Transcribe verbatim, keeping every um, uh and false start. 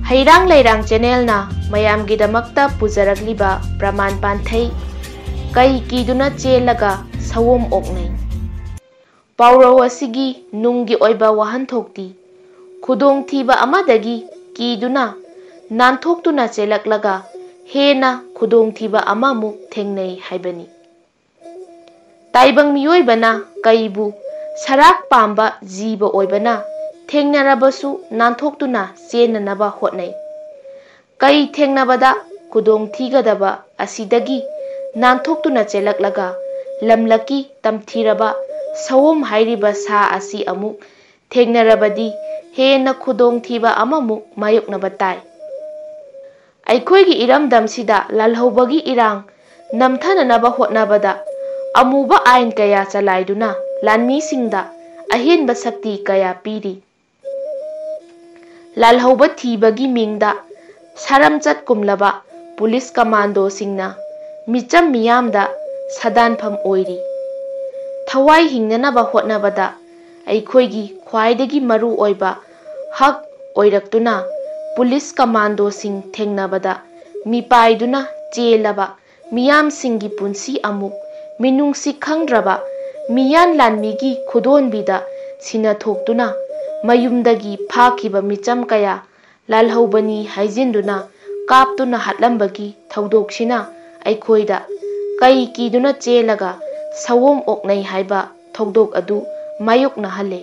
ꯍꯩꯔꯥꯡ ꯂꯩꯔꯥꯡ ꯆꯦꯅꯦꯜꯅ ꯃꯌꯥꯝꯒꯤꯗꯃꯛꯇ ꯄꯨꯖꯔꯛꯂꯤꯕ ꯄ꯭ꯔꯃꯥꯟ ꯄꯥꯟꯊꯩ, ꯀꯩ ꯀꯤꯗꯨꯅ ꯆꯦꯜꯂꯒ ꯁꯑꯣꯝ ꯑꯣꯛꯅꯩ꯫ ꯄꯥꯎꯔꯧ ꯑꯁꯤꯒꯤ ꯅꯨꯡꯒꯤ ꯑꯣꯏꯕ ꯋꯥꯍꯟꯊꯣꯛꯇꯤ, ꯈꯨꯗꯣꯡꯊꯤꯕ ꯑꯃꯗꯒꯤ ꯀꯤꯗꯨꯅ ꯅꯥꯟꯊꯣꯛꯇꯨꯅ ꯆꯦꯜꯂꯛꯂꯒ ꯍꯦꯟꯅ ꯈꯨꯗꯣꯡꯊꯤꯕ ꯑꯃꯃꯨꯛ ꯊꯦꯡꯅꯩ ꯍꯥꯏꯕꯅꯤ꯫ ꯇꯥꯏꯕꯪ ꯃꯤꯑꯣꯏꯕꯅ ꯀꯩꯕꯨ ꯁꯔꯥꯛ ꯄꯥꯝꯕ ꯖꯤꯕ ꯑꯣꯏꯕꯅ ꯊꯦꯡꯅꯔꯕꯁꯨ ꯅꯥꯟꯊꯣꯛꯇꯨꯅ ꯆꯦꯟꯅꯅꯕ ꯍꯣꯠꯅꯩ꯫ ꯀꯩ ꯊꯦꯡꯅꯕꯗ ꯈꯨꯗꯣꯡ ꯊꯤꯒꯗꯕ ꯑꯁꯤꯗꯒꯤ ꯅꯥꯟꯊꯣꯛꯇꯨꯅ ꯆꯦꯜꯂꯛꯂꯒ ꯂꯝꯂꯛꯀꯤ ꯇꯝꯊꯤꯔꯕ ꯁꯑꯣꯝ ꯍꯥꯏꯔꯤꯕ ꯁꯥ ꯑꯁꯤ ꯑꯃꯨꯛ ꯊꯦꯡꯅꯔꯕꯗꯤ ꯍꯦꯟꯅ ꯈꯨꯗꯣꯡꯊꯤꯕ ꯑꯃꯃꯨꯛ ꯃꯥꯌꯣꯛꯅꯕ ꯇꯥꯏ꯫ ꯑꯩꯈꯣꯏꯒꯤ ꯏꯔꯝꯗꯝꯁꯤꯗ ꯂꯥꯜꯍꯧꯕꯒꯤ ꯏꯔꯥꯡ ꯅꯝꯊꯅꯅꯕ ꯍꯣꯠꯅꯕꯗ ꯑꯃꯨꯕ ꯑꯥꯏꯟ ꯀꯌꯥ ꯆꯂꯥꯏꯗꯨꯅ ꯂꯥꯟꯃꯤꯁꯤꯡꯗ ꯑꯍꯦꯟꯕ ꯁꯛꯇꯤ ꯀꯌꯥ ꯄꯤꯔꯤ꯫ ꯂꯥꯜꯍꯧꯕ ꯊꯤꯕꯒꯤ ꯃꯤꯡꯗ ꯁꯥꯔꯝꯆꯠ ꯀꯨꯝꯂꯕ ꯄꯨꯂꯤꯁ ꯀꯃꯥꯟꯗꯣꯁꯤꯡꯅ ꯃꯤꯆꯝ ꯃꯤꯌꯥꯝꯗ ꯁꯥꯗꯥꯟꯐꯝ ꯑꯣꯏꯔꯤ꯫ ꯊꯋꯥꯏ ꯍꯤꯡꯅꯅꯕ ꯍꯣꯠꯅꯕꯗ ꯑꯩꯈꯣꯏꯒꯤ ꯈ꯭ꯋꯥꯏꯗꯒꯤ ꯃꯔꯨ ꯑꯣꯏꯕ ꯍꯛ ꯑꯣꯏꯔꯛꯇꯨꯅ ꯄꯨꯂꯤꯁ ꯀꯃꯥꯟꯗꯣꯁꯤꯡ ꯊꯦꯡꯅꯕꯗ ꯃꯤꯄꯥꯏꯗꯨꯅ ꯆꯦꯜꯂꯕ ꯃꯤꯌꯥꯝꯁꯤꯡꯒꯤ ꯄꯨꯟꯁꯤ ꯑꯃꯨꯛ ꯃꯤꯅꯨꯡꯁꯤ ꯈꯪꯗ꯭ꯔꯕ ꯃꯤꯌꯥꯟ ꯂꯥꯟꯃꯤꯒꯤ ꯈꯨꯗꯣꯟꯕꯤꯗ ꯁꯤꯟꯅꯊꯣꯛꯇꯨꯅ ꯃꯌꯨꯝꯗꯒꯤ ꯐꯥꯈꯤꯕ ꯃꯤꯆꯝ ꯀꯌꯥ ꯂꯥꯜꯍꯧꯕꯅꯤ ꯍꯥꯏꯖꯤꯟꯗꯨꯅ ꯀꯥꯞꯇꯨꯅ ꯍꯥꯠꯂꯝꯕꯒꯤ ꯊꯧꯗꯣꯛꯁꯤꯅ ꯑꯩꯈꯣꯏꯗ ꯀꯩ ꯀꯤꯗꯨꯅ ꯆꯦꯜꯂꯒ ꯁꯑꯣꯝ ꯑꯣꯛꯅꯩ ꯍꯥꯏꯕ ꯊꯧꯗꯣꯛ ꯑꯗꯨ ꯃꯥꯌꯣꯛꯅꯍꯜꯂꯦ꯫